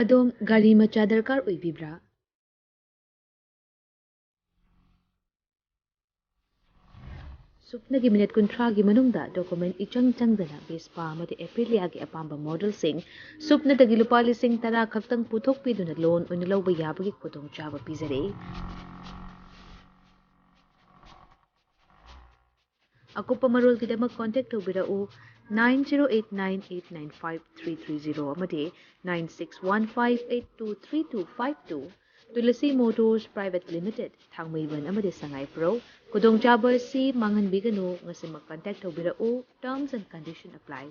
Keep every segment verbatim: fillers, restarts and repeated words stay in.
ꯑꯗꯣꯝ ꯒꯥꯔꯤ ꯃꯆꯥ ꯗꯔꯀꯥꯔ ꯑꯣꯏꯕꯤꯕ꯭ꯔꯥ? ꯁꯨꯞꯅꯒꯤ ꯃꯤꯅꯤꯠ ꯀꯨꯟꯊ꯭ꯔꯥꯒꯤ ꯃꯅꯨꯡꯗ ꯗꯣꯀꯨꯃꯦꯟ ꯏꯆꯪ ꯆꯪꯗꯅ ꯚꯦꯁꯄꯥ ꯑꯃꯗꯤ ꯑꯦꯄ꯭ꯔꯤꯂꯤꯌꯥꯒꯤ ꯑꯄꯥꯝꯕ ꯃꯣꯗꯦꯜꯁꯤꯡ ꯁꯨꯞꯅꯗꯒꯤ ꯂꯨꯄꯥ ꯂꯤꯁꯤꯡ ꯇꯔꯥ ꯈꯛꯇꯪ ꯄꯨꯊꯣꯛꯄꯤꯗꯨꯅ ꯂꯣꯟ ꯑꯣꯏꯅ ꯂꯧꯕ ꯌꯥꯕꯒꯤ ꯈꯨꯗꯣꯡꯆꯥꯕ ꯄꯤꯖꯔꯤ꯫ ꯑꯀꯨꯞꯄ ꯃꯔꯣꯜꯒꯤꯗꯃꯛ ꯀꯣꯟꯇꯦꯛ ꯇꯧꯕꯤꯔꯛꯎ, nine zero eight nine eight nine five three three zero ꯑꯃꯗꯤ nine six one five eight two three two five two꯫ Tulsi motors private limited, Thangmeiband ꯑꯃꯗꯤ ꯁꯉꯥꯏꯄ꯭ꯔꯧ꯫ ꯈꯨꯗꯣꯡꯆꯥꯕ ꯑꯁꯤ ꯃꯥꯡꯍꯟꯕꯤꯒꯅꯨ, ꯉꯁꯤꯃꯛ ꯀꯟꯇꯦꯛ ꯇꯧꯕꯤꯔꯛꯎ꯫ Terms and condition apply꯫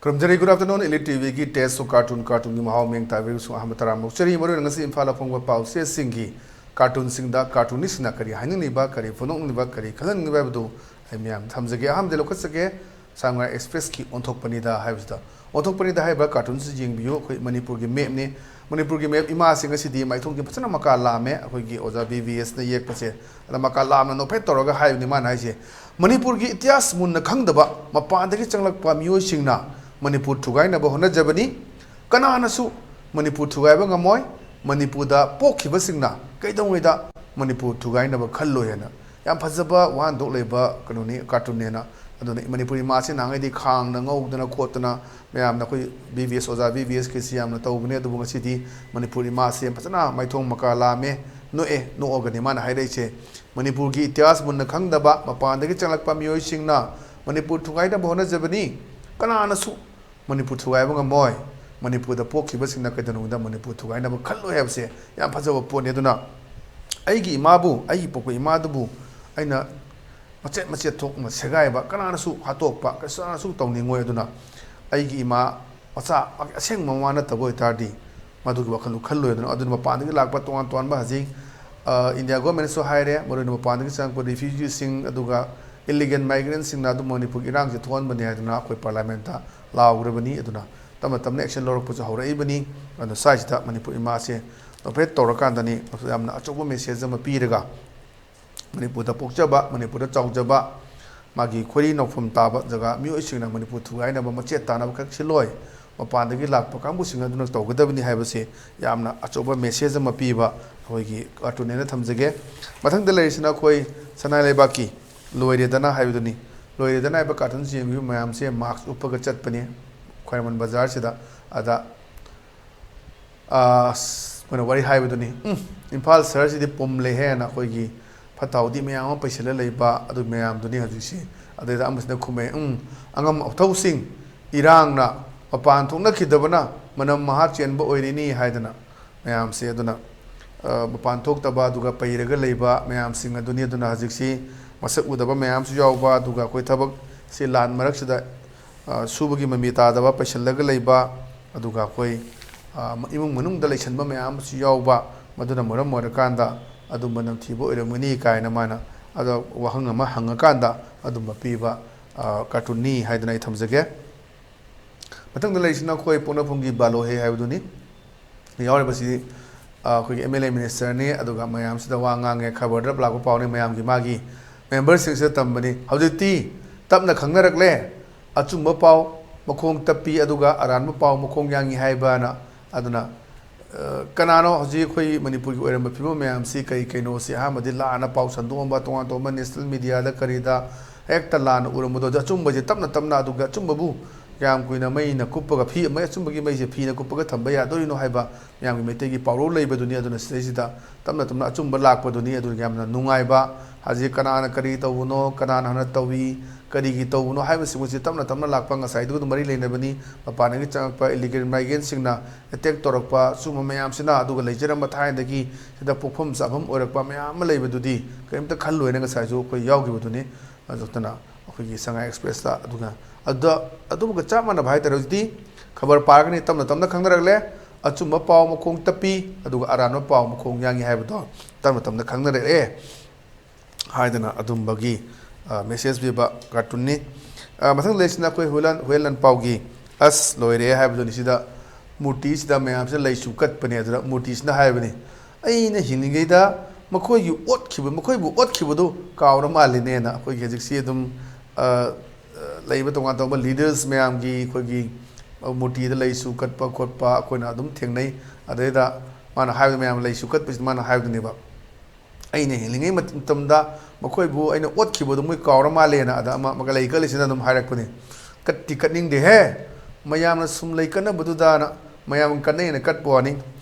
ꯈꯨꯔꯨꯝꯖꯔꯤ, good afternoon, Elite ꯇꯤꯚꯤꯒꯤ Taste of Cartoon, ꯀꯥꯔꯇꯨꯟꯒꯤ ꯃꯍꯥꯎ ꯃꯤꯡ ꯇꯥꯕꯤꯕꯁꯨ ꯑꯍꯥꯟꯕ ꯇꯔꯥꯝꯅ ꯑꯣꯛꯆꯔꯤ꯫ ꯃꯔꯨꯑꯣꯏꯅ ꯉꯁꯤ ꯏꯝꯐꯥꯜꯗ ꯐꯣꯡꯕ ꯄꯥꯎꯆꯦꯁꯤꯡꯒꯤ ꯀꯥꯔꯇꯨꯟꯁꯤꯡꯗ ꯀꯥꯔꯇꯨꯅꯤꯁꯁꯤꯡꯅ ꯀꯔꯤ ꯍꯥꯏꯅꯤꯡꯂꯤꯕ, ꯀꯔꯤ ꯐꯣꯡꯗꯣꯛꯅꯤꯡꯂꯤꯕ, ꯀꯔꯤ ꯈꯜꯍꯟꯅꯤꯡꯂꯤꯕ ꯍꯥꯏꯕꯗꯨ ꯑꯩ ꯃꯌꯥꯝ ꯊꯝꯖꯒꯦ꯫ ꯑꯍꯥꯟꯕꯗ ꯂꯧꯈꯠꯆꯒꯦ, ꯁꯉꯥꯏ ꯑꯦꯛꯁꯄ꯭ꯔꯦꯁꯀꯤ ꯑꯣꯟꯊꯣꯛꯄꯅꯤꯗ ꯍꯥꯏꯕꯁꯤꯗ꯫ ꯑꯣꯟꯊꯣꯛꯄꯅꯤꯗ ꯍꯥꯏꯔꯤꯕ ꯀꯥꯔꯇꯨꯟꯁꯤ ꯌꯦꯡꯕꯤꯌꯨ꯫ ꯑꯩꯈꯣꯏ ꯃꯅꯤꯄꯨꯔꯒꯤ ꯃꯦꯞꯅꯤ꯫ ꯃꯅꯤꯄꯨꯔꯒꯤ ꯃꯦꯞ ꯏꯃꯥꯁꯤ ꯉꯁꯤꯗꯤ ꯃꯥꯏꯊꯣꯡꯁꯤ ꯐꯖꯅ ꯃꯀꯥ ꯂꯥꯝꯃꯦ꯫ ꯑꯩꯈꯣꯏꯒꯤ ꯑꯣꯖꯥ ꯕꯤ ꯚꯤ ꯑꯦꯁꯅ ꯌꯦꯛꯄꯁꯦ, ꯑꯗ ꯃꯀꯥ ꯂꯥꯝꯅ ꯅꯣꯛꯐꯦꯠ ꯇꯧꯔꯒ ꯍꯥꯏꯕꯅꯤ ꯃꯥꯅ ꯍꯥꯏꯁꯦ, "ꯃꯅꯤꯄꯨꯔꯒꯤ ꯏꯇꯤꯍꯥꯁ ꯃꯨꯟꯅ ꯈꯪꯗꯕ ꯃꯄꯥꯟꯗꯒꯤ ꯆꯪꯂꯛꯄ ꯃꯤꯑꯣꯏꯁꯤꯡꯅ ꯃꯅꯤꯄꯨꯔ ꯊꯨꯒꯥꯏꯅꯕ ꯍꯣꯠꯅꯖꯕꯅꯤ꯫ ꯀꯅꯥꯅꯁꯨ ꯃꯅꯤꯄꯨꯔ ꯊꯨꯒꯥꯏꯕ ꯉꯝꯃꯣꯏ꯫ ꯃꯅꯤꯄꯨꯔꯗ ꯄꯣꯛꯈꯤꯕꯁꯤꯡꯅ ꯀꯩꯗꯧꯉꯩꯗ ꯃꯅꯤꯄꯨꯔ ꯊꯨꯒꯥꯏꯅꯕ ꯈꯜꯂꯣꯏ" ꯍꯥꯏꯅ ꯌꯥꯝ ꯐꯖꯕ ꯋꯥꯍꯟꯊꯣꯛ ꯂꯩꯕ ꯀꯩꯅꯣꯅꯤ, ꯀꯥꯔꯇꯨꯟꯅꯦꯅ꯫ ꯑꯗꯨꯅ ꯃꯅꯤꯄꯨꯔꯤ ꯏꯃꯥꯁꯦ ꯅꯍꯥꯟꯉꯩꯗꯤ ꯈꯥꯡꯗ ꯉꯧꯗꯅ ꯈꯣꯠꯇꯅ ꯃꯌꯥꯝꯅ ꯑꯩꯈꯣꯏ ꯕꯤ ꯚꯤ ꯑꯦꯁ ꯑꯣꯖꯥ ꯕꯤ ꯚꯤ ꯑꯦꯁꯀꯤꯁꯤ ꯌꯥꯝꯅ ꯇꯧꯕꯅꯦ꯫ ꯑꯗꯨꯕꯨ ꯉꯁꯤꯗꯤ ꯃꯅꯤꯄꯨꯔ ꯏꯃꯥꯁꯦ ꯐꯖꯅ ꯃꯥꯏꯊꯣꯡ ꯃꯀꯥ ꯂꯥꯝꯃꯦ, ꯅꯣꯛꯑꯦ, ꯅꯣꯛꯑꯒꯅꯤ ꯃꯥꯅ ꯍꯥꯏꯔꯛꯏꯁꯦ꯫ "ꯃꯅꯤꯄꯨꯔꯒꯤ ꯏꯇꯤꯍꯥꯁ ꯃꯨꯟꯅ ꯈꯪꯗꯕ ꯃꯄꯥꯟꯗꯒꯤ ꯆꯪꯂꯛꯄ ꯃꯤꯑꯣꯏꯁꯤꯡꯅ ꯃꯅꯤꯄꯨꯔ ꯊꯨꯒꯥꯏꯅꯕ ꯍꯣꯠꯅꯖꯕꯅꯤ꯫ ꯀꯅꯥꯅꯁꯨ ꯃꯅꯤꯄꯨꯔ ꯊꯨꯒꯥꯏꯕ ꯉꯝꯃꯣꯏ꯫ ꯃꯅꯤꯄꯨꯔꯗ ꯄꯣꯛꯈꯤꯕꯁꯤꯡꯅ ꯀꯩꯗꯧꯅꯨꯡꯗ ꯃꯅꯤꯄꯨꯔ ꯊꯨꯒꯥꯏꯅꯕ ꯈꯜꯂꯣꯏ" ꯍꯥꯏꯕꯁꯦ ꯌꯥꯝ ꯐꯖꯕ ꯄꯣꯠꯅꯤ꯫ ꯑꯗꯨꯅ ꯑꯩꯒꯤ ꯏꯃꯥꯕꯨ, ꯑꯩꯒꯤ ꯄꯣꯛꯄ ꯏꯃꯥꯗꯨꯕꯨ ꯑꯩꯅ ꯃꯆꯦꯠ ꯃꯆꯦꯠ ꯊꯣꯛꯅ ꯁꯦꯒꯥꯏꯕ, ꯀꯅꯥꯅꯁꯨ ꯍꯥꯠꯇꯣꯛꯄ, ꯀꯅꯥꯅꯁꯨ ꯇꯧꯅꯤꯡꯉꯣꯏ꯫ ꯑꯗꯨꯅ ꯑꯩꯒꯤ ꯏꯃꯥ, ꯃꯆꯥ, ꯑꯁꯦꯡꯕ ꯃꯃꯥ ꯅꯠꯇꯕ ꯑꯣꯏꯇꯥꯔꯗꯤ ꯃꯗꯨꯒꯤ ꯋꯥꯈꯜꯗꯨ ꯈꯜꯂꯣꯏ꯫ ꯑꯗꯨꯅ, ꯑꯗꯨꯅ ꯃꯄꯥꯟꯗꯒꯤ ꯂꯥꯛꯄ ꯇꯣꯉꯥꯟ ꯇꯣꯉꯥꯟꯕ ꯍꯧꯖꯤꯛ, ꯑ, ꯏꯟꯗꯤꯌꯥ ꯒꯣꯔꯃꯦꯟꯅꯁꯨ ꯍꯥꯏꯔꯦ, ꯃꯔꯨꯑꯣꯏꯅ ꯃꯄꯥꯟꯗꯒꯤ ꯆꯪꯉꯛꯄ refugeeꯁꯤꯡ ꯑꯗꯨꯒ illegal migrantꯁꯤꯡꯅ ꯑꯗꯨꯝ ꯃꯅꯤꯄꯨꯔꯒꯤ ꯏꯔꯥꯡꯁꯦ ꯊꯣꯛꯍꯟꯕꯅꯤ ꯍꯥꯏꯗꯨꯅ ꯑꯩꯈꯣꯏ ꯄꯥꯔꯂꯤꯌꯥꯃꯦꯟꯠꯇ ꯂꯥꯎꯈ꯭ꯔꯕꯅꯤ꯫ ꯑꯗꯨꯅ ꯇꯞꯅ ꯇꯞꯅ action ꯂꯧꯔꯛꯄꯁꯨ ꯍꯧꯔꯛꯏꯕꯅꯤ꯫ ꯑꯗꯨꯅ ꯁ꯭ꯋꯥꯏꯁꯤꯗ ꯃꯅꯤꯄꯨꯔ ꯏꯃꯥꯁꯦ nominate ꯇꯧꯔꯀꯥꯟꯗꯅꯤ ꯌꯥꯝꯅ ꯑꯆꯧꯕ message ꯑꯃ ꯄꯤꯔꯒ ꯃꯅꯤꯄꯨꯔꯗ ꯄꯣꯛꯆꯕ, ꯃꯅꯤꯄꯨꯔꯗ ꯆꯥꯎꯖꯕ, ꯃꯥꯒꯤ ꯈꯣꯏꯔꯤ ꯅꯧꯐꯝ ꯇꯥꯕ ꯖꯒꯥ ꯃꯤꯑꯣꯏꯁꯤꯡꯅ ꯃꯅꯤꯄꯨꯔ ꯊꯨꯒꯥꯏꯅꯕ ꯃꯆꯦꯠ ꯇꯥꯅꯕ ꯈꯛ ꯁꯤꯜꯂꯣꯏ, ꯃꯄꯥꯟꯗꯒꯤ ꯂꯥꯛꯄ ꯀꯥꯡꯕꯨꯁꯤꯡ ꯑꯗꯨꯅ ꯇꯧꯒꯗꯕꯅꯤ ꯍꯥꯏꯕꯁꯦ ꯌꯥꯝꯅ ꯑꯆꯧꯕ message ꯑꯃ ꯄꯤꯕ ꯑꯩꯈꯣꯏꯒꯤ cartoon ꯍꯥꯏꯅ ꯊꯝꯖꯒꯦ꯫ ꯃꯊꯪꯗ ꯂꯩꯔꯤꯁꯤꯅ ꯑꯩꯈꯣꯏ ꯁꯅꯥ ꯂꯩꯕꯥꯛꯀꯤ ꯂꯣꯏꯔꯦꯗꯅ ꯍꯥꯏꯕꯗꯨꯅꯤ꯫ ꯂꯣꯏꯔꯦꯗꯅ ꯍꯥꯏꯕ cartoon ꯌꯦꯡꯕꯤꯕ ꯃꯌꯥꯝꯁꯦ mask ꯎꯞꯄꯒ ꯆꯠꯄꯅꯤ ꯈ꯭ꯋꯥꯏꯔꯝꯕꯟ ꯕꯖꯥꯔꯁꯤꯗ꯫ ꯑꯗ ꯑꯁ, ꯑꯩꯈꯣꯏꯅ ꯋꯥꯔꯤ ꯍꯥꯏꯕꯗꯨꯅꯤ, "ꯎꯝ, ꯏꯝꯐꯥꯜ ꯁꯍꯔꯁꯤꯗꯤ ꯄꯨꯝꯂꯦꯍꯦꯅ" ꯑꯩꯈꯣꯏꯒꯤ ꯐꯠꯇ ꯍꯥꯎꯗꯤ ꯃꯌꯥꯝ ꯑꯃ ꯄꯩꯁꯤꯜꯂ ꯂꯩꯕ ꯑꯗꯨ ꯃꯌꯥꯝꯗꯨꯅꯤ ꯍꯧꯖꯤꯛꯁꯤ꯫ ꯑꯗꯩꯗ ꯑꯃꯁꯤꯅ ꯈꯨꯝꯃꯦ, "ꯎꯝ, ꯑꯉꯝ ꯑꯊꯧꯁꯤꯡ ꯏꯔꯥꯡꯅ ꯃꯄꯥꯟ ꯊꯣꯛꯅꯈꯤꯗꯕꯅ ꯃꯅꯝ ꯃꯍꯥ ꯆꯦꯟꯕ ꯑꯣꯏꯔꯤꯅꯤ" ꯍꯥꯏꯗꯅ ꯃꯌꯥꯝꯁꯦ꯫ ꯑꯗꯨꯅ, ꯑ, ꯃꯄꯥꯟ ꯊꯣꯛꯇꯕ ꯑꯗꯨꯒ ꯄꯩꯔꯒ ꯂꯩꯕ ꯃꯌꯥꯝꯁꯤꯡ ꯑꯗꯨꯅꯤ꯫ ꯑꯗꯨꯅ ꯍꯧꯖꯤꯛꯁꯤ ꯃꯁꯛ ꯎꯗꯕ ꯃꯌꯥꯝꯁꯨ ꯌꯥꯎꯕ, ꯑꯗꯨꯒ ꯑꯩꯈꯣꯏ ꯊꯕꯛꯁꯤ ꯂꯥꯟ ꯃꯔꯛꯁꯤꯗ ꯑ, ꯁꯨꯕꯒꯤ ꯃꯃꯤ ꯇꯥꯗꯕ ꯄꯩꯁꯤꯜꯂꯒ ꯂꯩꯕ, ꯑꯗꯨꯒ ꯑꯩꯈꯣꯏ, ꯑ, ꯏꯃꯨꯡ ꯃꯅꯨꯡꯗ ꯂꯩꯁꯟꯕ ꯃꯌꯥꯝ ꯑꯃꯁꯨ ꯌꯥꯎꯕ, ꯃꯗꯨꯅ ꯃꯔꯝ ꯑꯣꯏꯔꯀꯥꯟꯗ ꯑꯗꯨꯝꯕ ꯅꯝꯊꯤꯕ ꯑꯣꯏꯔꯝꯒꯅꯤ ꯀꯥꯏꯅ ꯃꯥꯅ ꯑꯗꯣ ꯋꯥꯍꯪ ꯑꯃ ꯍꯪꯉꯀꯥꯟꯗ ꯑꯗꯨꯝꯕ ꯄꯤꯕ, ꯑ, cartoonꯅꯤ ꯍꯥꯏꯗꯅ ꯑꯩ ꯊꯝꯖꯒꯦ꯫ ꯃꯊꯪꯗ ꯂꯩꯔꯤꯁꯤꯅ ꯑꯩꯈꯣꯏ ꯄꯣꯛꯅꯐꯝꯒꯤ ꯕꯥꯂꯣꯍꯦ ꯍꯥꯏꯕꯗꯨꯅꯤ꯫ ꯌꯥꯎꯔꯤꯕꯁꯤ, ꯑ, ꯑꯩꯈꯣꯏꯒꯤ M L A ministerꯅꯤ, ꯑꯗꯨꯒ ꯃꯌꯥꯝꯁꯤꯗ ꯋꯥ ꯉꯥꯡꯉꯦ, ꯈꯕꯔꯗ ꯂꯥꯛꯄ ꯄꯥꯎꯅꯤ, ꯃꯌꯥꯝꯒꯤ ꯃꯥꯒꯤ memberꯁꯤꯡꯁꯤꯗ ꯇꯝꯕꯅꯤ꯫ ꯍꯧꯖꯤꯛꯇꯤ ꯇꯞꯅ ꯈꯪꯅꯔꯛꯂꯦ, ꯑꯆꯨꯝꯕ ꯄꯥꯎ ꯃꯈꯣꯡ ꯇꯞꯄꯤ, ꯑꯗꯨꯒ ꯑꯔꯥꯟꯕ ꯄꯥꯎ ꯃꯈꯣꯡ ꯌꯥꯡꯉꯤ ꯍꯥꯏꯕꯅ꯫ ꯑꯗꯨꯅ, ꯑ, ꯀꯅꯥꯅꯣ ꯍꯧꯖꯤꯛ ꯑꯩꯈꯣꯏ ꯃꯅꯤꯄꯨꯔꯒꯤ ꯑꯣꯏꯔꯝꯕ ꯐꯤꯕꯝ ꯃꯌꯥꯝꯁꯤ ꯀꯔꯤ ꯀꯩꯅꯣꯁꯤ ꯑꯍꯥꯟꯕꯗꯤ ꯂꯥꯟꯅ ꯄꯥꯎ ꯁꯟꯗꯣꯛꯑꯝꯕ, ꯇꯣꯉꯥꯟ ꯇꯣꯉꯥꯟꯕ national mediaꯗ ꯀꯔꯤꯗ ꯍꯦꯛꯇ ꯂꯥꯟꯅ ꯎꯔꯝꯕꯗꯣ, ꯑꯗꯨ ꯑꯆꯨꯝꯕꯁꯦ ꯇꯞꯅ ꯇꯞꯅ, ꯑꯗꯨꯒ ꯑꯆꯨꯝꯕꯕꯨ ꯀꯌꯥꯝ ꯀꯨꯏꯅ ꯃꯩꯅ ꯀꯨꯞꯄꯒ ꯐꯤ, ꯃꯩ, ꯑꯆꯨꯝꯕꯒꯤ ꯃꯩꯁꯦ ꯐꯤꯅ ꯀꯨꯞꯄꯒ ꯊꯝꯕ ꯌꯥꯗꯣꯔꯤꯅꯣ ꯍꯥꯏꯕ ꯃꯌꯥꯝꯒꯤ ꯃꯩꯇꯩꯒꯤ ꯄꯥꯎꯔꯧ ꯂꯩꯕꯗꯨꯅꯤ꯫ ꯑꯗꯨꯅ ꯁꯤꯗꯩꯁꯤꯗ ꯇꯞꯅ ꯇꯞꯅ ꯑꯆꯨꯝꯕ ꯂꯥꯛꯄꯗꯨꯅꯤ꯫ ꯑꯗꯨꯅ ꯌꯥꯝꯅ ꯅꯨꯡꯉꯥꯏꯕ, ꯍꯧꯖꯤꯛ ꯀꯅꯥꯅ ꯀꯔꯤ ꯇꯧꯕꯅꯣ, ꯀꯅꯥꯅ ꯍꯥꯟꯅ ꯇꯧꯏ, ꯀꯔꯤꯒꯤ ꯇꯧꯕꯅꯣ ꯍꯥꯏꯕꯁꯤꯡꯁꯤ ꯇꯞꯅ ꯇꯞꯅ ꯂꯥꯛꯄ, ꯉꯁꯥꯏꯗꯨꯒ ꯑꯗꯨꯝ ꯃꯔꯤ ꯂꯩꯅꯕꯅꯤ꯫ ꯃꯄꯥꯟꯗꯒꯤ ꯆꯪꯉꯛꯄ illegal migrantꯁꯤꯡꯅ attack ꯇꯧꯔꯛꯄ, ꯁꯤꯒꯨꯝꯕ ꯃꯌꯥꯝꯁꯤꯅ, ꯑꯗꯨꯒ ꯂꯩꯖꯔꯝꯕ ꯊꯥꯏꯅꯗꯒꯤ ꯁꯤꯗ ꯄꯣꯛꯐꯝ ꯆꯥꯐꯝ ꯑꯣꯏꯔꯛꯄ ꯃꯌꯥꯝ ꯑꯃ ꯂꯩꯕꯗꯨꯗꯤ ꯀꯔꯤꯝꯇ ꯈꯜꯂꯣꯏꯅ ꯉꯁꯥꯏꯁꯨ ꯑꯩꯈꯣꯏ ꯌꯥꯎꯈꯤꯕꯗꯨꯅꯤ꯫ ꯑꯗꯨꯅ ꯑꯩꯈꯣꯏꯒꯤ ꯁꯉꯥꯏ Expressꯇ, ꯑꯗꯨꯒ ꯑꯗꯨꯗ ꯑꯗꯨꯒ ꯆꯞ ꯃꯥꯟꯅꯕ ꯍꯥꯏꯇꯥꯔꯦ꯫ ꯍꯧꯖꯤꯛꯇꯤ ꯈꯕꯔ ꯄꯥꯔꯒꯅꯤ ꯇꯞꯅ ꯇꯞꯅ ꯈꯪꯅꯔꯛꯂꯦ꯫ ꯑꯆꯨꯝꯕ ꯄꯥꯎ ꯃꯈꯣꯡ ꯇꯞꯄꯤ, ꯑꯗꯨꯒ ꯑꯔꯥꯟꯕ ꯄꯥꯎ ꯃꯈꯣꯡ ꯌꯥꯡꯉꯤ ꯍꯥꯏꯕꯗꯣ ꯇꯞꯅ ꯇꯞꯅ ꯈꯪꯅꯔꯛꯑꯦ ꯍꯥꯏꯗꯅ ꯑꯗꯨꯝꯕꯒꯤ, ꯑ, message ꯄꯤꯕ cartoonꯅꯤ꯫ ꯑ, ꯃꯊꯪ ꯂꯩꯁꯤꯅ ꯑꯩꯈꯣꯏ ꯍꯨꯏꯂꯥꯟ, ꯍꯨꯏꯂꯥꯟ ꯄꯥꯎꯒꯤ "ꯑꯁ ꯂꯣꯏꯔꯦ" ꯍꯥꯏꯕꯗꯨꯅꯤ꯫ ꯁꯤꯗ ꯃꯨꯔꯇꯤꯁꯤꯗ ꯃꯌꯥꯝꯁꯤꯅ ꯂꯩꯁꯨ ꯀꯠꯄꯅꯦ꯫ ꯑꯗꯨꯗ ꯃꯨꯔꯇꯤꯁꯤꯅ ꯍꯥꯏꯕꯅꯤ, "ꯑꯩꯅ ꯍꯤꯡꯂꯤꯉꯩꯗ ꯃꯈꯣꯏꯒꯤ ꯑꯣꯠꯈꯤꯕ, ꯃꯈꯣꯏꯕꯨ ꯑꯣꯠꯈꯤꯕꯗꯨ ꯀꯥꯎꯔ ꯃꯥꯜꯂꯤꯅꯦꯅ" ꯑꯩꯈꯣꯏꯒꯤ ꯍꯧꯖꯤꯛꯁꯤ ꯑꯗꯨꯝ, ꯑ, ꯂꯩꯕ ꯇꯣꯉꯥꯟ ꯇꯣꯉꯥꯟꯕ leadersꯃꯌꯥꯝꯒꯤ ꯑꯩꯈꯣꯏꯒꯤ ꯃꯨꯔꯇꯤꯗ ꯂꯩꯁꯨ ꯀꯠꯄ ꯈꯣꯠꯄ ꯑꯩꯈꯣꯏꯅ ꯑꯗꯨꯝ ꯊꯦꯡꯅꯩ꯫ ꯑꯗꯩꯗ ꯃꯥꯅ ꯍꯥꯏꯕꯗ, ꯃꯌꯥꯝ ꯂꯩꯁꯨ ꯀꯠꯄꯁꯤꯗ ꯃꯥꯅ ꯍꯥꯏꯕꯗꯨꯅꯦꯕ, "ꯑꯩꯅ ꯍꯤꯡꯂꯤꯉꯩ ꯃꯇꯝꯗ ꯃꯈꯣꯏꯕꯨ ꯑꯩꯅ ꯑꯣꯠꯈꯤꯕꯗꯨ ꯃꯣꯏ ꯀꯥꯎꯔ ꯃꯥꯜꯂꯦꯅ" ꯑꯗ ꯑꯃ ꯂꯩ ꯀꯠꯂꯤꯁꯤꯅ ꯑꯗꯨꯝ ꯍꯥꯏꯔꯛꯄꯅꯤ꯫ "ꯀꯠꯇꯤ ꯀꯠꯅꯤꯡꯗꯦꯍꯦ, ꯃꯌꯥꯝꯅ ꯁꯨꯝ ꯂꯩ ꯀꯠꯅꯕꯗꯨꯗꯥꯅ ꯃꯌꯥꯝ ꯀꯠꯅꯩꯅ ꯀꯠꯄ ꯋꯥꯅꯤ,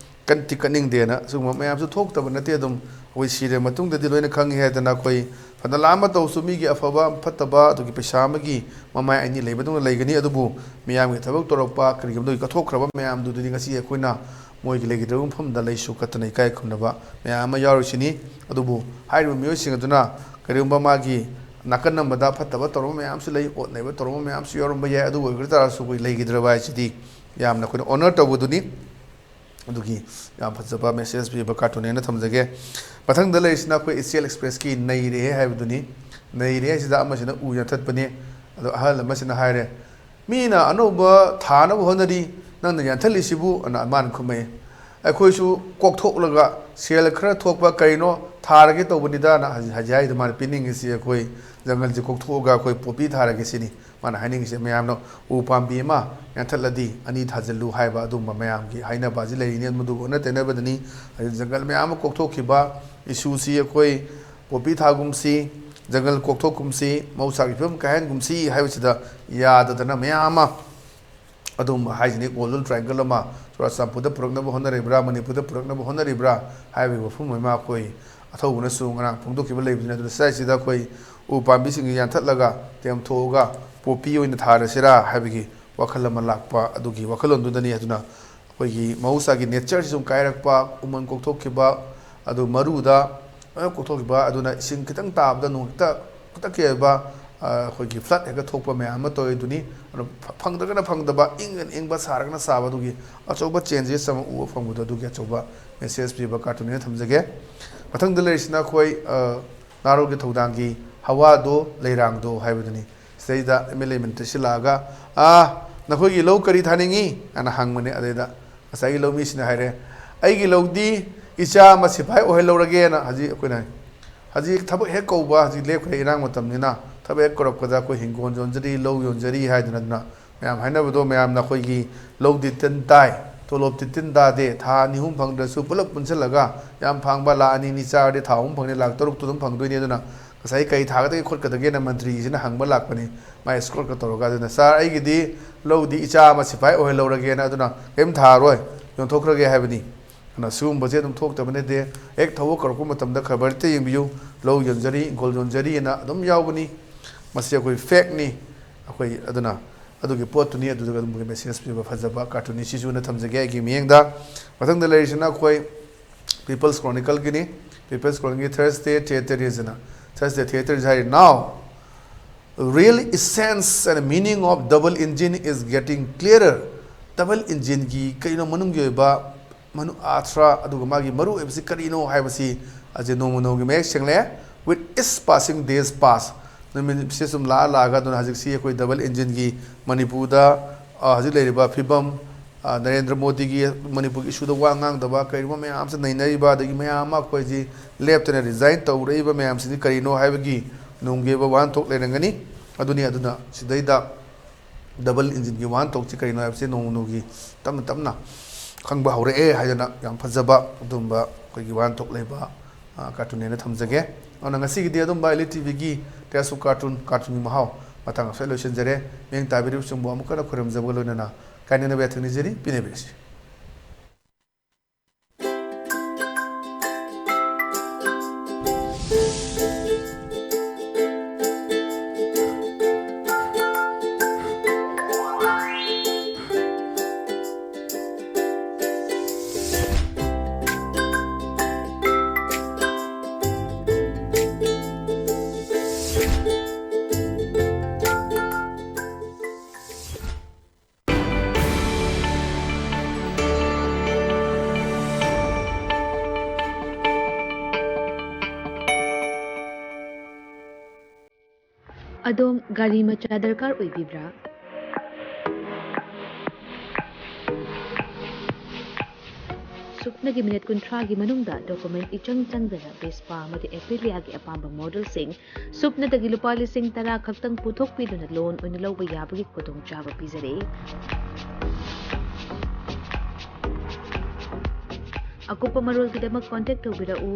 ꯀꯠꯇꯤ ꯀꯠꯅꯤꯡꯗꯦꯅ" ꯁꯤꯒꯨꯝꯕ ꯃꯌꯥꯝꯁꯨ ꯊꯣꯛꯇꯕ ꯅꯠꯇꯦ꯫ ꯑꯗꯨꯝ ꯑꯩꯈꯣꯏ ꯁꯤꯔ ꯃꯇꯨꯡꯗꯗꯤ ꯂꯣꯏꯅ ꯈꯪꯉꯤ ꯍꯥꯏꯗꯅ ꯑꯩꯈꯣꯏ ꯐꯅ ꯂꯥꯝꯕ ꯇꯧꯁꯨ ꯃꯤꯒꯤ ꯑꯐꯕ ꯐꯠꯇꯕ ꯑꯗꯨꯒꯤ ꯄꯩꯁꯥ ꯑꯃꯒꯤ ꯃꯃꯥꯏ ꯑꯅꯤ ꯂꯩꯕꯗꯧꯅ ꯂꯩꯒꯅꯤ꯫ ꯑꯗꯨꯕꯨ ꯃꯤꯌꯥꯝꯒꯤ ꯊꯕꯛ ꯇꯧꯔꯛꯄ ꯀꯔꯤꯒꯨꯝꯕꯗꯒꯤ ꯀꯠꯊꯣꯛꯈ꯭ꯔꯕ ꯃꯌꯥꯝꯗꯨꯗꯤ ꯉꯁꯤ ꯑꯩꯈꯣꯏꯅ ꯃꯣꯏꯒꯤ ꯂꯩꯈꯤꯗ꯭ꯔꯕ ꯃꯐꯝꯗ ꯂꯩꯁꯨ ꯀꯠꯇꯅ ꯏꯀꯥꯏ ꯈꯨꯝꯅꯕ ꯃꯌꯥꯝ ꯑꯃ ꯌꯥꯎꯔꯤꯁꯤꯅꯤ꯫ ꯑꯗꯨꯕꯨ ꯍꯥꯏꯔꯤꯕ ꯃꯤꯑꯣꯏꯁꯤꯡ ꯑꯗꯨꯅ ꯀꯔꯤꯒꯨꯝꯕ ꯃꯥꯒꯤ ꯅꯥꯀꯟ ꯑꯃꯗ ꯐꯠꯇꯕ ꯇꯧꯔꯝꯕ ꯃꯌꯥꯝꯁꯨ ꯂꯩ, ꯑꯣꯠ ꯅꯩꯕ ꯇꯧꯔꯝꯕ ꯃꯌꯥꯝꯁꯨ ꯌꯥꯎꯔꯝꯕ ꯌꯥꯏ꯫ ꯑꯗꯨ ꯑꯣꯏꯕ ꯇꯥꯔꯁꯨ ꯑꯩꯈꯣꯏ ꯂꯩꯈꯤꯗ꯭ꯔꯕ ꯍꯥꯏꯁꯤꯗꯤ ꯌꯥꯝꯅ ꯑꯩꯈꯣꯏꯅ honor ꯇꯧꯕꯗꯨꯅꯤ꯫ ꯑꯗꯨꯒꯤ ꯌꯥꯝ ꯐꯖꯕ message ꯄꯤꯕ cartoon ꯍꯥꯏꯅ ꯊꯝꯖꯒꯦ꯫ ꯃꯊꯪꯗ ꯂꯩꯔꯤꯁꯤꯅ ꯑꯩꯈꯣꯏ ꯏꯆꯦꯜ Expressꯀꯤ "ꯅꯩꯔꯦꯍꯦ" ꯍꯥꯏꯕꯗꯨꯅꯤ꯫ "ꯅꯩꯔꯦ" ꯍꯥꯏꯁꯤꯗ ꯑꯃꯁꯤꯅ ꯎ ꯌꯥꯟꯊꯠꯄꯅꯤ꯫ ꯑꯗꯣ ꯑꯍꯜ ꯑꯃꯁꯤꯅ ꯍꯥꯏꯔꯦ, "ꯃꯤꯅ ꯑꯅꯧꯕ ꯊꯥꯅꯕ ꯍꯣꯠꯅꯔꯤ, ꯅꯪꯅ ꯌꯥꯟꯊꯠꯂꯤꯁꯤꯕꯨ?" ꯑꯅ ꯃꯥꯅ ꯈꯨꯝꯃꯛꯑꯦ꯫ "ꯑꯩꯈꯣꯏꯁꯨ ꯀꯣꯛꯊꯣꯛꯂꯒ ꯁꯦꯜ ꯈꯔ ꯊꯣꯛꯄ ꯀꯔꯤꯅꯣ ꯊꯥꯔꯒꯦ ꯇꯧꯕꯅꯤꯗꯅ" ꯍꯧꯖꯤꯛ ꯍꯧꯖꯤꯛ ꯍꯥꯏꯗꯣ꯫ ꯃꯥꯅ ꯄꯤꯅꯤꯡꯉꯤꯁꯤ ꯑꯩꯈꯣꯏ ꯖꯪꯒꯜꯁꯦ ꯀꯣꯛꯊꯣꯛꯑꯒ ꯑꯩꯈꯣꯏ ꯄꯣꯄꯤ ꯊꯥꯔꯒꯦ ꯁꯤꯅꯤ꯫ ꯃꯥꯅ ꯍꯥꯏꯅꯤꯡꯉꯤꯁꯦ ꯃꯌꯥꯝꯅ ꯎ ꯄꯥꯝꯕꯤ ꯑꯃ ꯌꯥꯟꯊꯠꯂꯗꯤ ꯑꯅꯤ ꯊꯥꯖꯤꯜꯂꯨ ꯍꯥꯏꯕ ꯑꯗꯨꯒꯨꯝꯕ ꯃꯌꯥꯝꯒꯤ ꯍꯥꯏꯅꯕ ꯑꯁꯤ ꯂꯩꯔꯤꯅꯤ꯫ ꯃꯗꯨꯒ ꯑꯣꯟꯅ ꯇꯩꯅꯕꯗꯅꯤ꯫ ꯍꯧꯖꯤꯛ ꯖꯪꯒꯜ ꯃꯌꯥꯝ ꯑꯃ ꯀꯣꯛꯊꯣꯛꯈꯤꯕ ꯏꯁꯨꯁꯤ ꯑꯩꯈꯣꯏ ꯄꯣꯄꯤ ꯊꯥꯒꯨꯝꯁꯤ, ꯖꯪꯒꯜ ꯀꯣꯛꯊꯣꯛꯀꯨꯝꯁꯤ, ꯃꯍꯧꯁꯥꯒꯤ ꯐꯤꯕꯝ ꯀꯥꯏꯍꯟꯒꯨꯝꯁꯤ ꯍꯥꯏꯕꯁꯤꯗ ꯌꯥꯗꯗꯅ ꯃꯌꯥꯝ ꯑꯃ ꯑꯗꯨꯒꯨꯝꯕ ꯍꯥꯏꯁꯤꯅꯤ꯫ Golden Triangle ꯑꯃ ꯆꯨꯔꯥꯆꯥꯟꯄꯨꯔꯗ ꯄꯨꯔꯛꯅꯕ ꯍꯣꯠꯅꯔꯤꯕ꯭ꯔꯥ, ꯃꯅꯤꯄꯨꯔꯗ ꯄꯨꯔꯛꯅꯕ ꯍꯣꯠꯅꯔꯤꯕ꯭ꯔꯥ ꯍꯥꯏꯕꯒꯤ ꯋꯥꯐꯝ ꯑꯃ ꯑꯩꯈꯣꯏ ꯑꯊꯧꯕꯅꯁꯨ ꯉꯔꯥꯡ ꯐꯣꯡꯗꯣꯛꯈꯤꯕ ꯂꯩꯕꯅꯤꯅ꯫ ꯑꯗꯨꯅ ꯁ꯭ꯋꯥꯏꯁꯤꯗ ꯑꯩꯈꯣꯏ ꯎ ꯄꯥꯝꯕꯤꯁꯤꯡꯁꯤ ꯌꯥꯟꯊꯠꯂꯒ ꯇꯦꯝꯊꯣꯛꯑꯒ ꯄꯣꯄꯤ ꯑꯣꯏꯅ ꯊꯥꯔꯁꯤꯔꯥ ꯍꯥꯏꯕꯒꯤ ꯋꯥꯈꯜ ꯑꯃ ꯂꯥꯛꯄ ꯑꯗꯨꯒꯤ ꯋꯥꯈꯜꯂꯣꯟꯗꯨꯗꯅꯤ꯫ ꯑꯗꯨꯅ ꯑꯩꯈꯣꯏꯒꯤ ꯃꯍꯧꯁꯥꯒꯤ ꯅꯦꯆꯔꯁꯤ ꯁꯨꯝ ꯀꯥꯏꯔꯛꯄ, ꯎꯃꯪ ꯀꯣꯛꯊꯣꯛꯈꯤꯕ, ꯑꯗꯨ ꯃꯔꯨꯗ ꯂꯣꯏꯅ ꯀꯣꯛꯊꯣꯛꯈꯤꯕ, ꯑꯗꯨꯅ ꯏꯁꯤꯡ ꯈꯤꯇꯪ ꯇꯥꯕꯗ ꯅꯣꯡ ꯍꯦꯛꯇ ꯈꯨꯗꯛꯀꯤ ꯑꯣꯏꯕ, ꯑ, ꯑꯩꯈꯣꯏꯒꯤ ꯐ꯭ꯂꯠ ꯍꯦꯛꯇ ꯊꯣꯛꯄ ꯃꯌꯥꯝ ꯑꯃ ꯇꯧꯔꯤꯗꯨꯅꯤ꯫ ꯑꯗꯨ ꯐ-, ꯐꯪꯗ꯭ꯔꯒꯅ ꯐꯪꯗꯕ, ꯏꯪꯉꯒꯅ ꯏꯪꯕ, ꯁꯥꯔꯒꯅ ꯁꯥꯕ, ꯑꯗꯨꯒꯤ ꯑꯆꯧꯕ ꯆꯦꯟꯖꯦꯁ ꯑꯃ ꯎꯕ ꯐꯪꯕꯗꯣ, ꯑꯗꯨꯒꯤ ꯑꯆꯧꯕ ꯃꯦꯁꯦꯖ ꯄꯤꯕ ꯀꯥꯔꯇꯨꯟꯅꯦꯅ ꯊꯝꯖꯒꯦ꯫ ꯃꯊꯪꯗ ꯂꯩꯔꯤꯁꯤꯅ ꯑꯩꯈꯣꯏ, ꯑ, ꯅꯥꯔꯣꯜꯒꯤ ꯊꯧꯗꯥꯡꯒꯤ ꯍꯋꯥꯗꯣ ꯂꯩꯔꯥꯡꯗꯣ ꯍꯥꯏꯕꯗꯨꯅꯤ꯫ ꯁꯤꯗꯩꯗ ꯑꯦꯝ ꯑꯦꯜ ꯑꯦ ꯃꯟꯇ꯭ꯔꯤꯁꯤ ꯂꯥꯛꯑꯒ, "ꯑꯥ, ꯅꯈꯣꯏꯒꯤ ꯂꯧ ꯀꯔꯤ ꯊꯥꯅꯤꯡꯉꯤ?" ꯍꯥꯏꯅ ꯍꯪꯕꯅꯦ꯫ ꯑꯗꯩꯗ ꯉꯁꯥꯏꯒꯤ ꯂꯧꯃꯤꯁꯤꯅ ꯍꯥꯏꯔꯦ, "ꯑꯩꯒꯤ ꯂꯧꯗꯤ ꯏꯆꯥ ꯑꯃ ꯁꯤꯐꯥꯏ ꯑꯣꯏꯍꯜꯂꯧꯔꯒꯦꯅ" ꯍꯧꯖꯤꯛ ꯑꯩꯈꯣꯏꯅ ꯍꯧꯖꯤꯛ ꯊꯕꯛ ꯍꯦꯛ ꯀꯧꯕ, ꯍꯧꯖꯤꯛ ꯂꯦꯞꯈ꯭ꯔꯦ ꯏꯔꯥꯡ ꯃꯇꯝꯅꯤꯅ, ꯊꯕꯛ ꯍꯦꯛ ꯀꯧꯔꯛꯄꯗ ꯑꯩꯈꯣꯏ ꯍꯤꯡꯒꯣꯜ ꯌꯣꯟꯖꯔꯤ, ꯂꯧ ꯌꯣꯟꯖꯔꯤ ꯍꯥꯏꯗꯅ, ꯑꯗꯨꯅ ꯃꯌꯥꯝ ꯍꯥꯏꯅꯕꯗꯣ, ꯃꯌꯥꯝꯅ ꯑꯩꯈꯣꯏꯒꯤ ꯂꯧꯗꯤ ꯇꯤꯟ ꯇꯥꯏ, ꯇꯣꯂꯣꯞꯇꯤ ꯇꯤꯟ ꯇꯥꯗꯦ, ꯊꯥ ꯑꯅꯤ ꯑꯍꯨꯝ ꯐꯪꯗ꯭ꯔꯁꯨ ꯄꯨꯂꯞ ꯄꯨꯟꯁꯤꯜꯂꯒ ꯌꯥꯝ ꯐꯪꯕ ꯂꯥꯛ ꯑꯅꯤ ꯑꯅꯤ ꯆꯥꯔꯗꯤ ꯊꯥ ꯑꯍꯨꯝ ꯐꯪꯅꯤ, ꯂꯥꯛ ꯇꯔꯨꯛꯇꯨ ꯑꯗꯨꯝ ꯐꯪꯗꯣꯏꯅꯤ꯫ ꯑꯗꯨꯅ ꯉꯁꯥꯏ ꯀꯔꯤ ꯊꯥꯒꯗꯒꯦ ꯈꯣꯠꯀꯗꯒꯦꯅ ꯃꯟꯇ꯭ꯔꯤꯁꯤꯅ ꯍꯪꯕ ꯂꯥꯛꯄꯅꯤ, ꯃꯥꯏ ꯏꯁꯀꯣꯔꯠꯀ ꯇꯧꯔꯒ꯫ ꯑꯗꯨꯅ, "ꯁꯥꯔ, ꯑꯩꯒꯤꯗꯤ ꯂꯧꯗꯤ ꯏꯆꯥ ꯑꯃ ꯁꯤꯐꯥꯏ ꯑꯣꯏꯍꯜꯂꯧꯔꯒꯦꯅ, ꯑꯗꯨꯅ ꯀꯔꯤꯝ ꯊꯥꯔꯔꯣꯏ, ꯌꯣꯟꯊꯣꯛꯈ꯭ꯔꯒꯦ" ꯍꯥꯏꯕꯅꯤ꯫ ꯑꯗꯨꯅ ꯁꯤꯒꯨꯝꯕꯁꯦ ꯑꯗꯨꯝ ꯊꯣꯛꯇꯕ ꯅꯠꯇꯦ꯫ ꯍꯦꯛ ꯊꯕꯛ ꯀꯧꯔꯛꯄ ꯃꯇꯝꯗ ꯈꯕꯔꯗ ꯌꯦꯡꯕꯤꯌꯨ, "ꯂꯧ ꯌꯣꯟꯖꯔꯤ, ꯏꯪꯈꯣꯜ ꯌꯣꯟꯖꯔꯤꯅ" ꯑꯗꯨꯝ ꯌꯥꯎꯕꯅꯤ꯫ ꯃꯁꯤ ꯑꯩꯈꯣꯏ ꯐꯦꯛꯅꯤ꯫ ꯑꯩꯈꯣꯏ ꯑꯗꯨꯅ ꯑꯗꯨꯒꯤ ꯄꯣꯠꯇꯨꯅꯤ, ꯑꯗꯨꯗꯨꯒ ꯑꯗꯨꯝ ꯃꯦꯁꯦꯖ ꯄꯤꯕ ꯐꯖꯕ ꯀꯥꯔꯇꯨꯟꯅꯤ꯫ ꯁꯤꯁꯨ ꯑꯣꯏꯅ ꯊꯝꯖꯒꯦ ꯑꯩꯒꯤ ꯃꯤꯠꯌꯦꯡꯗ꯫ ꯃꯊꯪꯗ ꯂꯩꯔꯤꯁꯤꯅ ꯑꯩꯈꯣꯏ People's Chronicleꯒꯤꯅꯤ꯫ People's Chronicleꯒꯤ Thursday Theatre Releaseꯅ꯫ Thursday Theatre Release ꯍꯥꯏꯔꯤ, "Now real essence and meaning of double engine is getting clearer." Double engineꯒꯤ ꯀꯩꯅꯣ ꯃꯅꯨꯡꯒꯤ ꯑꯣꯏꯕ ꯃꯅꯨ-, ꯑꯥꯔꯊ, ꯑꯗꯨꯒ ꯃꯥꯒꯤ ꯃꯔꯨ ꯑꯣꯏꯕꯁꯤ ꯀꯔꯤꯅꯣ ꯍꯥꯏꯕꯁꯤ ꯑꯁꯤ ꯅꯣꯡꯃ ꯅꯣꯡꯃꯒꯤ ꯃꯌꯦꯛ ꯁꯦꯡꯂꯦ꯫ "With each passing days pass", ꯅꯨꯃꯤꯠꯁꯦ ꯁꯨꯝ ꯂꯥꯛꯑ ꯂꯥꯛꯑꯒ, ꯑꯗꯨꯅ ꯍꯧꯖꯤꯛꯁꯤ ꯑꯩꯈꯣꯏ ꯗꯕꯜ ꯏꯟꯖꯤꯟꯒꯤ ꯃꯅꯤꯄꯨꯔꯗ, ꯑ, ꯍꯧꯖꯤꯛ ꯂꯩꯔꯤꯕ ꯐꯤꯕꯝ, ꯑ, ꯅꯔꯦꯟꯗ꯭ꯔ ꯃꯣꯗꯤꯒꯤ ꯃꯅꯤꯄꯨꯔꯒꯤ ꯏꯁꯨꯗ ꯋꯥ ꯉꯥꯡꯗꯕ, ꯀꯔꯤꯒꯨꯝꯕ ꯃꯌꯥꯝ ꯑꯃꯁꯨ ꯅꯩꯅꯔꯤꯕ, ꯑꯗꯒꯤ ꯃꯌꯥꯝ ꯑꯃ ꯑꯩꯈꯣꯏꯁꯤ ꯂꯦꯞꯇꯅ ꯔꯤꯖꯥꯏꯟ ꯇꯧꯔꯛꯏꯕ ꯃꯌꯥꯝꯁꯤꯗꯤ ꯀꯔꯤꯅꯣ ꯍꯥꯏꯕꯒꯤ ꯅꯨꯡꯒꯤ ꯑꯣꯏꯕ ꯋꯥꯍꯟꯊꯣꯛ ꯂꯩꯔꯝꯒꯅꯤ꯫ ꯑꯗꯨꯅꯤ, ꯑꯗꯨꯅ ꯁꯤꯗꯩꯗ ꯗꯕꯜ ꯏꯟꯖꯤꯟꯒꯤ ꯋꯥꯍꯟꯊꯣꯛꯁꯤ ꯀꯔꯤꯅꯣ ꯍꯥꯏꯕꯁꯤ ꯅꯣꯡꯃ ꯅꯣꯡꯃꯒꯤ ꯇꯞꯅ ꯇꯞꯅ ꯈꯪꯕ ꯍꯧꯔꯛꯑꯦ ꯍꯥꯏꯗꯅ ꯌꯥꯝ ꯐꯖꯕ ꯑꯗꯨꯒꯨꯝꯕ ꯑꯩꯈꯣꯏꯒꯤ ꯋꯥꯍꯟꯊꯣꯛ ꯂꯩꯕ, ꯑ, ꯀꯥꯔꯇꯨꯟꯅꯦꯅ ꯊꯝꯖꯒꯦ꯫ ꯑꯗꯨꯅ ꯉꯁꯤꯒꯤꯗꯤ ꯑꯗꯨꯝꯕ ꯑꯦꯜ ꯏ ꯇꯤ ꯚꯤꯒꯤ ꯇꯦꯁ ꯑꯣꯐ ꯀꯥꯔꯇꯨꯟ, ꯀꯥꯔꯇꯨꯟꯒꯤ ꯃꯍꯥꯎ ꯃꯇꯥꯡ ꯑꯁꯤꯗ ꯂꯣꯏꯁꯤꯟꯖꯔꯦ꯫ ꯃꯤꯠꯌꯦꯡ ꯇꯥꯕꯤꯔꯤꯕꯁꯤꯡꯕꯨ ꯑꯃꯨꯛ ꯍꯟꯅ ꯈꯣꯏꯔꯝꯖꯕꯒ ꯂꯣꯏꯅꯅ ꯀꯥꯏꯅꯅꯕ ꯌꯥꯊꯪ ꯅꯤꯖꯔꯤ꯫ ꯄꯤꯅꯕꯤꯔꯁꯤ꯫ ꯑꯗꯣꯝ ꯒꯥꯔꯤ ꯃꯆꯥ ꯗꯔꯀꯥꯔ ꯑꯣꯏꯕꯤꯕ꯭ꯔꯥ? ꯁꯨꯞꯅꯒꯤ ꯃꯤꯅꯤꯠ ꯀꯨꯟꯊ꯭ꯔꯥꯒꯤ ꯃꯅꯨꯡꯗ ꯗꯣꯀꯨꯃꯦꯟ ꯏꯆꯪ ꯆꯪꯗꯅ ꯚꯦꯁꯄꯥ ꯑꯃꯗꯤ ꯑꯦꯄꯤꯂꯤꯌꯥꯒꯤ ꯑꯄꯥꯝꯕ ꯃꯣꯗꯦꯜꯁꯤꯡ ꯁꯨꯞꯅꯗꯒꯤ ꯂꯨꯄꯥ ꯂꯤꯁꯤꯡ ꯇꯔꯥ ꯈꯛꯇꯪ ꯄꯨꯊꯣꯛꯄꯤꯗꯨꯅ ꯂꯣꯟ ꯑꯣꯏꯅ ꯂꯧꯕ ꯌꯥꯕꯒꯤ ꯈꯨꯗꯣꯡꯆꯥꯕ ꯄꯤꯖꯔꯤ꯫ ꯑꯀꯨꯞꯄ ꯃꯔꯣꯜꯒꯤꯗꯃꯛ ꯀꯣꯟꯇꯦꯛ ꯇꯧꯕꯤꯔꯛꯎ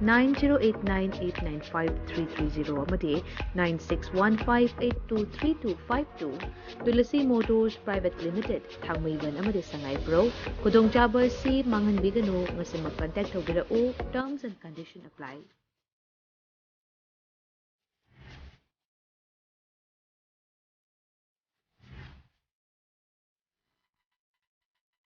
nine zero eight nine eight nine five three three zero ꯑꯃꯗꯤ nine six one five eight two three two five two꯫ Tulsi motors private limited, Thangmeiband ꯑꯃꯗꯤ ꯁꯉꯥꯏꯄ꯭ꯔꯧ꯫ ꯈꯨꯗꯣꯡꯆꯥꯕ ꯑꯁꯤ ꯃꯥꯡꯍꯟꯕꯤꯒꯅꯨ꯫ ꯉꯁꯤꯃꯛ ꯀꯟꯇꯦꯛ ꯇꯧꯕꯤꯔꯛꯎ꯫ Terms and condition apply꯫